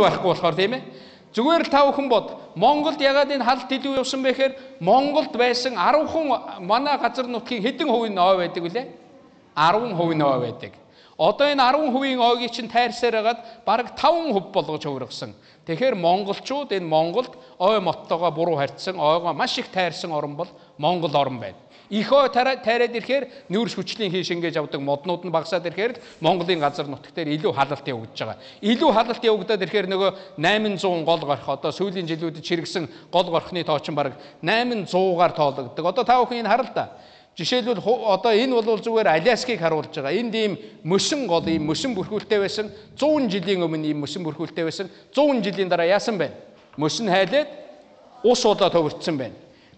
Байхгүй болохоор тийм ээ. Зүгээр л та бүхэн бод. Монголд ягаад энэ халт илүү явсан бэ гэхээр Монголд байсан 10 хүн манай газар нутгийн хэдэн хувийн ой байдаг вүлээ? 10% нь ой байдаг. Одоо энэ 10%-ийн ойгийг чинь тайрсаар хагаад бараг 5% болгож хувиргасан. Тэгэхээр монголчууд энэ Монголд ой моттойгоо буруу харьцсан, ойгоо маш их тайрсан орн бол Монгол орн байна. Их ой тайраад ирэхээр нүүрс хүчлийн хий шингээж авдаг моднууд нь багасаад ирэхээр л Монголын газар нутаг дээр илүү халалт явагдаж байгаа. Илүү халалт явагдаад ирэхээр нөгөө 800 гол горх одоо сүүлийн жилүүдэд чирэгсэн гол горхны тоо чинь бараг 800-аар тоологддог. Одоо та бүхэн энэ харал да. Жишээлбэл одоо энэ бол зүгээр Аляскийг харуулж байгаа. Энд ийм мөсөн гол, ийм мөсөн бүрхүүлтэй байсан. 100 жилийн өмнө ийм мөсөн бүрхүүлтэй байсан. 100 жилийн дараа яасан бэ? Мөс нь хайлаад ус болоод хөвөрцсөн байна.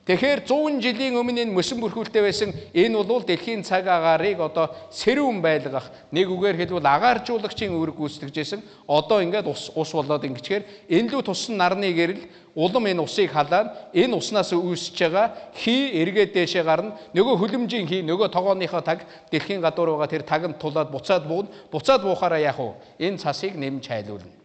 Тэгэхээр 100 жилийн өмнө энэ мөсөн бүрхүүлтэй байсан. Энэ бол дэлхийн цаг агаарыг одоо сэрүүн байлгах, нэг үгээр хэлбэл агааржуулагчийн үүрэг гүйцэтгэж байсан. Одоо ингээд ус болоод ингэчгээр энэ лүү туссан нарны гэрэл улам энэ усыг халаана. Энэ уснаас үүсэж байгаа хий эргээд дээшээ гарна. Нөгөө хөлөмжийн хий, нөгөө тогооныхоо таг дэлхийн гадуур байгаа тэр тагнд тулаад буцаад бууна. Буцаад буухаараа яах вэ? Энэ цасыг нэмж хайлуулна.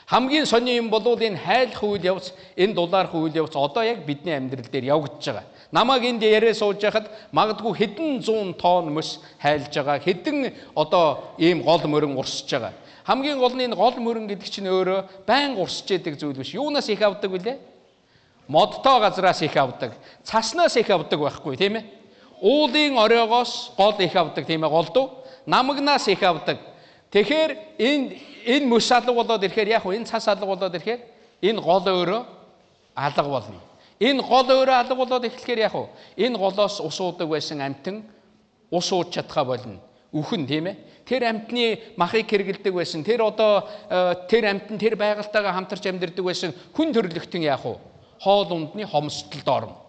Хамгийн сони юм бол энэ хайлах үйл явц, энэ дулаарх үйл явц одоо яг бидний амьдрал дээр явагдаж байгаа. Намайг энд яриа сууж байхад магадгүй хэдэн зуун тонн мөс хайлж байгаа, хэдэн одоо ийм гол мөрөн урсж байгаа. Хамгийн гол нь энэ гол мөрөн гэдэг чинь өөрөө байнга урсж яадаг зүйл биш. Юунаас их авдаг вүлээ? Модтой газраас их авдаг, цаснаас их авдаг байхгүй тийм ээ. Уулын оройгоос гол их авдаг тийм ээ, голдуу. Намагнаас их авдаг. Тэгэхээр энэ мөс алга болоод ирэхээр яг энэ цас алга болоод ирэхээр энэ гол өөрөө алга болно. Энэ гол өөрөө алга болоод эхлэхээр яг энэ голоос ус уудаг байсан амьтан ус ууж чадхаа болно. Үхэн тийм ээ. Тэр амьтны махыг хэргэлдэг байсан. Тэр одоо тэр амьтан тэр байгальтайгаа хамтарч амьдардаг байсан хүн төрлөختөн яг хоол ундны хомсдолд орно.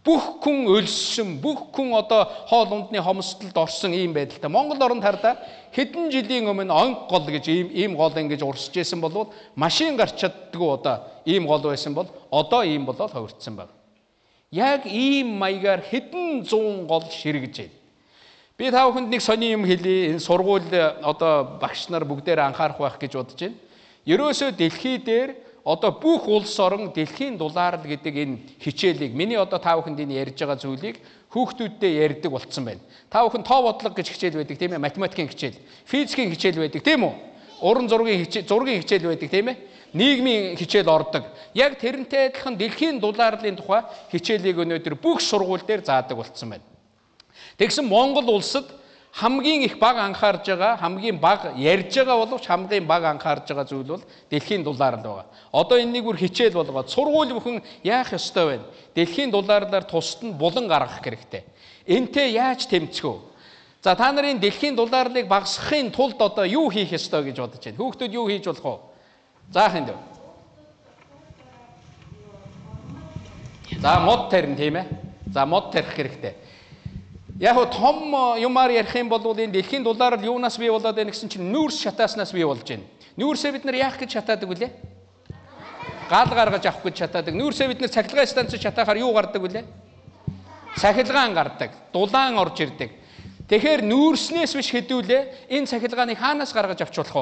Бүх хүн өлссөн, бүх хүн одоо хоол ундны хомсдолд орсон ийм байдалтай. Монгол оронд хардаа хэдэн жилийн өмнө онг гол гэж ийм гол ингэж урсж исэн болвол машин гарч чаддгүй одоо ийм гол байсан бол одоо ийм болоод ховирцсан байна. Яг ийм маягаар хэдэн зуун гол ширгэж байна. Би та бүхэнд нэг сони юм хэлье. Энэ сургууль одоо багш нар бүгдээр анхаарах байх гэж бодож байна. Ерөөсөө дэлхий дээр одоо бүх улс орон дэлхийн дулаарл гэдэг энэ хичээлийг миний одоо та бүхэнд энэ ярьж байгаа зүйлийг хүүхдүүддээ ярьдаг болцсон байна. Та бүхэн тоо бодлого гэж хичээл байдаг тийм ээ, математикийн хичээл, физикийн хичээл байдаг тийм үү? Уран зургийн хичээл байдаг тийм ээ? Нийгмийн хичээл ордог. Яг тэрнтэй адилхан дэлхийн дулаарлын тухай хичээлийг өнөөдөр бүх сургууль дээр заадаг болцсон байна. Тэгсэн Монгол улсад хамгийн их бага анхаарж байгаа, хамгийн бага ярьж байгаа боловч хамгийн бага анхаарж байгаа зүйл бол дэлхийн дулаарл байгаа. Одоо энэнийг бүр хичээл болгоод сургууль бүхэн яах ёстой вэ? Дэлхийн дулаарлаар тусад нь булан гаргах хэрэгтэй. Энтэй яаж тэмцэх вэ? За та нарын дэлхийн дулаарлыг багасгахын тулд одоо юу хийх ёстой гэж бодож байна? Хүүхдүүд юу хийж болох вэ? Заах юм дөө. За мод тарина тийм ээ. За мод тарих хэрэгтэй. Яг том юмар ярих юм бол энэ дэлхийн дулаарл юунаас бий болоод байна гэсэн чинь нүүрс шатааснаас бий болж байна. Нүүрсээ бид нар яах гэж шатаадаг вүлээ? Гал гаргаж авах гэж шатаадаг. Нүүрсээ бид нар цахилгаан станцад шатаахаар юу гардаг вүлээ? Цахилгаан гардаг. Дулаан орж ирдэг. Тэгэхээр нүүрснээс биш хэдүүлээ энэ цахилгааныг хаанаас гаргаж авч болох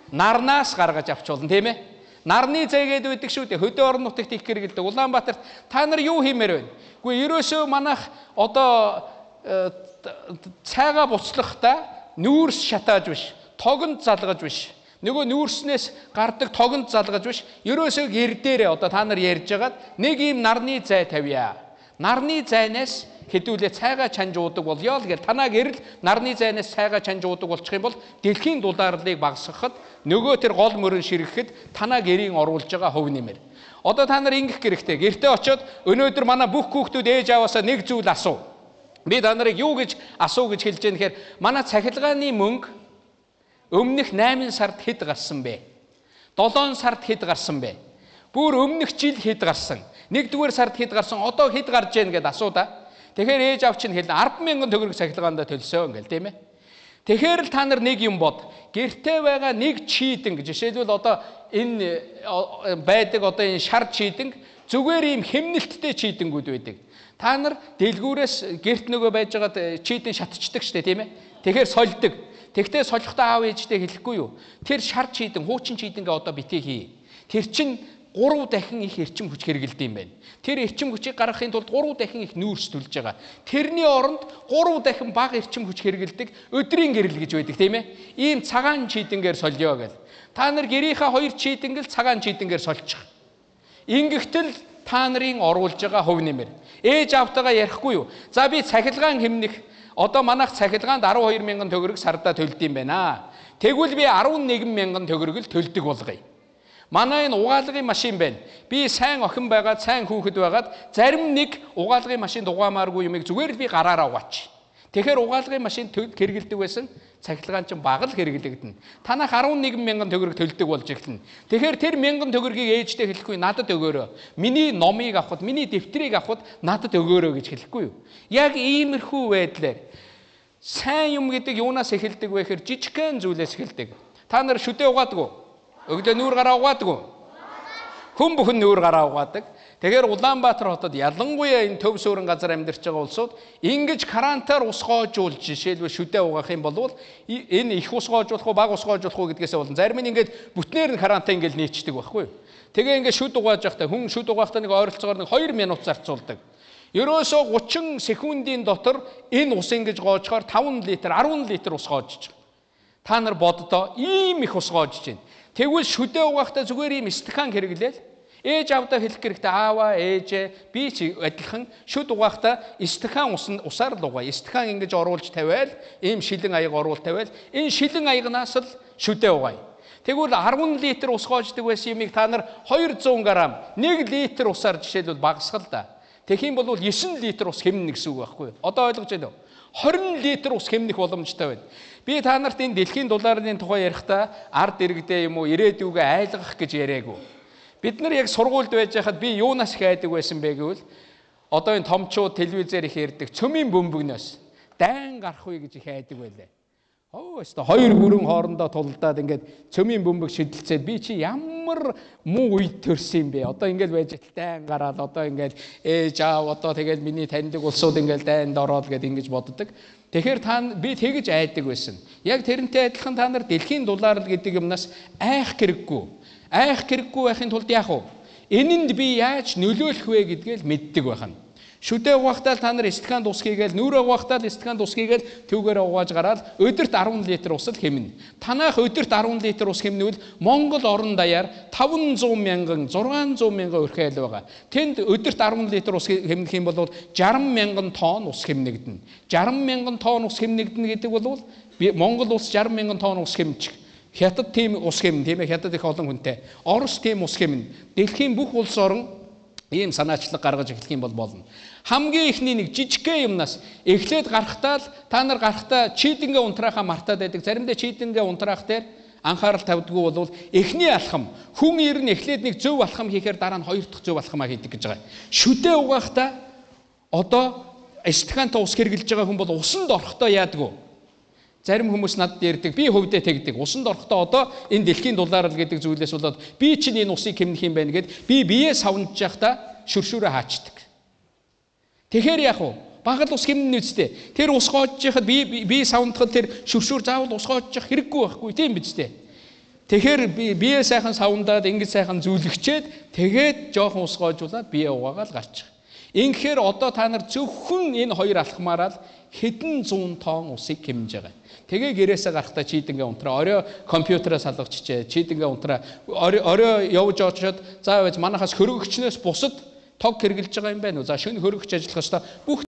вэ? Нарнаас гаргаж авч болно тийм ээ. Нарны зайгээд байдаг шүү дээ. Хөдөө орон нутагт их хэрэгэлдэг. Улаанбаатарт та нар юу хиймээр байна? Үгүй ерөөсөө манайх одоо цайгаа буцлахдаа нүүрс шатааж биш, тогонд залгаж биш. Нөгөө нүүрснээс гардаг тогонд залгаж биш. Ерөөсөө гэр дээрээ одоо та нар ярьж байгаад нэг ийм нарны зай тавья. Нарны зайнаас хэдүүлээ цайгаа чанж уудаг болёо л гэл танаа гэрэл нарны зайнаас цайгаа чанж уудаг болчих юм бол дэлхийн дулаарлыг багасгахад нөгөө тэр гол мөрөн ширгэхэд танаа гэрийн оруулж байгаа хувь нэмэр. Одоо та нар ингэх хэрэгтэй. Гэртээ очиод өнөөдөр манай бүх хүүхдүүд ээж аваасаа нэг зүйл асуу. Би та нарыг юу гэж асуу гэж хэлж байгаа нэхэр манай цахилгааны мөнгө өмнөх 8 сард хэд гарсан бэ? 7 сард хэд гарсан бэ? Бүр өмнөх жил хэд гарсан? 1-р сард хэд гарсан? Одоо хэд гарч ийн гэдээ асуу да. Тэгэхээр ээж аав чинь хэлнэ 10,000 төгрөг цахилгаандаа төлсөө ингээл тийм ээ. Тэгэхээр л та нар нэг юм бод. Гэртээ байгаа нэг чийдэн жишээлбэл одоо энэ байдаг одоо энэ шар чийдэн зүгээр ийм хэмнэлттэй чийдэнгүүд байдаг. Та нар дэлгүүрээс гэрт нөгөө байж байгаад чийдэн шатчдаг штэ, тийм ээ. Тэгэхээр сольдог. Тэгтээ солихдоо аав ээжтэй хэлэхгүй юу? Тэр шар чийдэн, хуучин чийдэнгээ одоо битгий хий. Тэр чин 3 дахин их эрчим хүч хэрэгэлдэг юм байна. Тэр эрчим хүчийг гаргахын тулд 3 дахин их нүүрс төлж байгаа. Тэрний оронд 3 дахин бага эрчим хүч хэрэгэлдэг өдрийн гэрэл гэж байдаг, тийм ээ. Ийм цагаан чийдэнгээр солио гэл. Та нар гэрийнхаа 2 чийдэнгэл цагаан чийдэнгээр сольчих. Ингэхтэл та нарын оруулж байгаа хувь нэмэр. Ээж аавтайгаа ярихгүй юу? За би цахилгаан хэмнэх. Одоо манайх цахилгаанд 12 мянган төгрөг сардаа төлд юм байна. Тэгвэл би 11 мянган төгрөг л төлдөг болгоё. Манай энэ угаалгын машин байна. Би сайн охин байгаад, сайн хүүхэд байгаад зарим нэг угаалгын машинд угаамааргүй юмыг зүгээр л би гараараа угаач. Тэгэхээр угаалгын машин хэрэгэлдэг байсан цахилгаан чинь бага л хэрэглэгдэнэ. Танах 11 мянган төгрөг төлдөг болж эхэлнэ. Тэгэхээр тэр мянган төгрөгийг ээжтэй хэлэхгүй, надад өгөөрөө. Миний номыг авахд, миний дэвтрийг авахд надад өгөөрөө гэж хэлэхгүй юу? Яг иймэрхүү байдлаар сайн юм гэдэг юунаас эхэлдэг вэ гэхээр жижигхэн зүйлээс эхэлдэг. Та нар шүдэ угаадаг уу? Өглөө нүүр гараа угаадаг уу? Хүн бүхэн нүүр гараа угаадаг. Тэгэхээр Улаанбаатар хотод ялангуяа энэ төв суурин газар амьдарч байгаа улсууд ингэж карантаар ус гоожуулж жишээлбэл шүдэ угаах юм бол энэ их ус гоожуулах уу, бага ус гоожуулах уу гэдгээсээ болно. Зарим нь ингээд бүтнээр нь карантин ингээл нийцдэг байхгүй юу? Тэгээ ингээд шүд угааж байхдаа хүн шүд угаахтаа нэг ойролцоогоор нэг 2 минут зарцуулдаг. Ерөөсөө 30 секундын дотор энэ ус ингэж гоожохоор 5 литр, 10 литр ус гоожиж байгаа. Та нар боддоо ийм их ус гоожиж байна. Тэгвэл шүдэ угаахтаа зүгээр ийм стакан хэрэглээл. Ээж аавдаа хэлэх хэрэгтэй, ааваа ээжээ би ч адилхан шүд угаахтаа стакан усаар л угаая. Стакан ингэж оруулж тавиал, ийм шилэн аяг оруул тавиал, энэ шилэн аягнаас л шүдэ угаая. Тэгвэл 10 литр ус гоождаг байсан юмыг та нар 200 г 1 литр усаар жишээлбэл багасгал да. Тэгэх юм бол 9 литр ус хэмнэ гэсэн үг байхгүй юу? Одоо ойлгож байна уу? 20 литр ус хэмнэх боломжтой байна. Би та нарт энэ дэлхийн дулааны тухай ярихдаа ард иргэдээ юм уу ирээдүгөө айлгах гэж яриаггүй. Бид нар яг сургуульд байж байхад би юунаас их айдаг байсан бэ гэвэл одоо энэ томчууд телевизээр их ярьдаг цөмийн бөмбөгнөөс дайн гарах үе гэж их айдаг байлаа. Оо өстө хоёр гүрэн хоорондоо тулдаад ингээд цөмийн бөмбөг шидэлцээд би чи ямар муу үед төрсөн юм бэ? Одоо ингээд байж дайн гараад одоо ингээд ээж аав одоо тэгээд миний таньдаг улсууд ингээд дайнд ороод гэд ингэж боддог. Тэгэхээр та би тэгж айдаг байсан. Яг тэрнтэй адилхан та нар дэлхийн дулаарл гэдэг юмнаас айх хэрэггүй. Айх хэрэггүй байхын тулд яах вэ? Энэнд би яаж нөлөөлөх вэ гэдгээ л мэддэг байх нь. Шүдэ угаахтаа та нар стакан ус хийгээл, нүүрээ угаахтаа стакан ус хийгээл түүгээр угааж гараад өдөрт 10 литр ус л хэмнэ. Танайх өдөрт 10 литр ус хэмнвэл Монгол орон даяар 500 мянган, 600 мянган өрхөөл байгаа. Тэнд өдөрт 10 литр ус хэмнэх юм бол 60 мянган тонн ус хэмнэгдэнэ. 60 мянган тонн ус хэмнэгдэнэ гэдэг бол Монгол улс 60 мянган тонн ус хэмжих. Хятад тийм ус хэмнэ, тийм ээ, Хятад их олон хүнтэй. Орос тийм ус хэмнэ. Дэлхийн бүх улс орон ийм санаачлаг гаргаж эхлэх юм бол болно. Хамгийн эхний нэг жижигхэн юмнаас эхлээд гарахтаа л та нар гарахтаа чийдэнгээ унтраахаа мартаад байдаг. Заримдаа чийдэнгээ унтраах дээр анхаарал тавьдгүй болвол эхний алхам хүн ер нь эхлээд нэг зөв алхам хийхээр дараа нь хоёр дахь зөв алхамаа хийдэг гэж байгаа. Шүдэ угаахтаа одоо стакантай ус хэрглэж байгаа хүн бол усанд орохдоо яадаг вэ? Зарим хүмүүс надад ярьдаг, би хөвдөө тэгдэг. Усанд орохдоо одоо энэ дэлхийн дулаарл гэдэг зүйлээс болоод би чинь энэ усыг хэмнэх юм байна гэд би биеэ савнаж байхдаа шүршүүрээ хаачдаг. Тэгэхээр яах вэ? Бага л ус хэмнэн үстэй. Тэр ус гоожж яхад би савнахад тэр шүршүүр заавал ус гоожж явах хэрэггүй байхгүй тийм биз дээ. Тэгэхээр би биеэ сайхан савндаад ингэж сайхан зүлэгчээд тэгээд жоохон ус гоожуулаад биеэ угаагаал гарчих. Ингэхээр одоо та нар зөвхөн энэ хоёр алхмаараа л хэдэн зуун тонн усыг хэмнэж байгаа. Тэгээ гэрээсээ гарахдаа чийдэнгээ унтраа, орой компьютераа салгачжээ, чийдэнгээ унтраа, орой явж очоод за байж манахаас хөргөгчнөөс бусад тог хэрглэж байгаа юм байна уу? За шөнө хөргөгч ажиллах ёстой. Бүх